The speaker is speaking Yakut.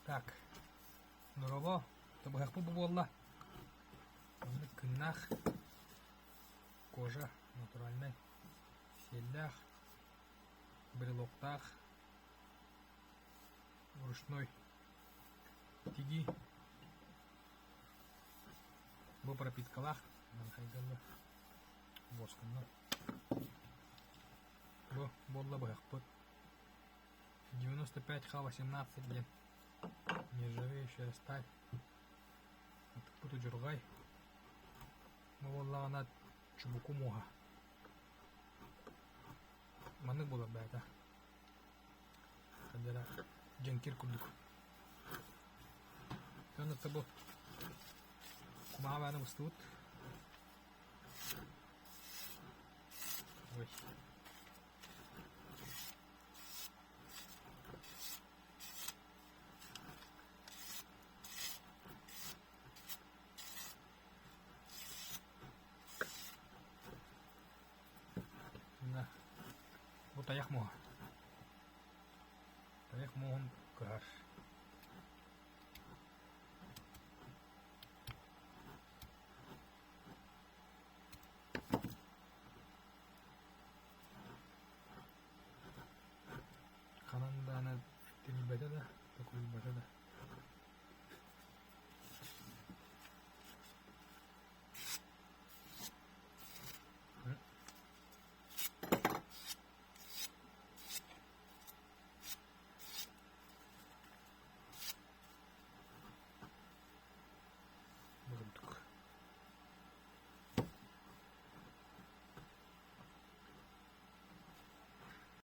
Так, дорообо, табыһахпыт бу буолла. Маннык күннээх кожа натуральнай, сиэллээх, брелоктаах, ручной тигии. Бу пропиткалаах, восканнар. Бу буолла быһахпыт. 95Х18 диэн нержавеющая сталь. Ытыкпыт удьурҕай. Бу буоллаҕына чубуку муоһа. Маннык буолар бэйэтэ. Хадьара дьэҥкир курдук. Онно бу кумааҕы бааны быстыбыт. Ой. Мына бу тайах муоһа. Тайах муоһун кыһар. Ханан даҕаны тирийбэтэ да, токуруйбата да.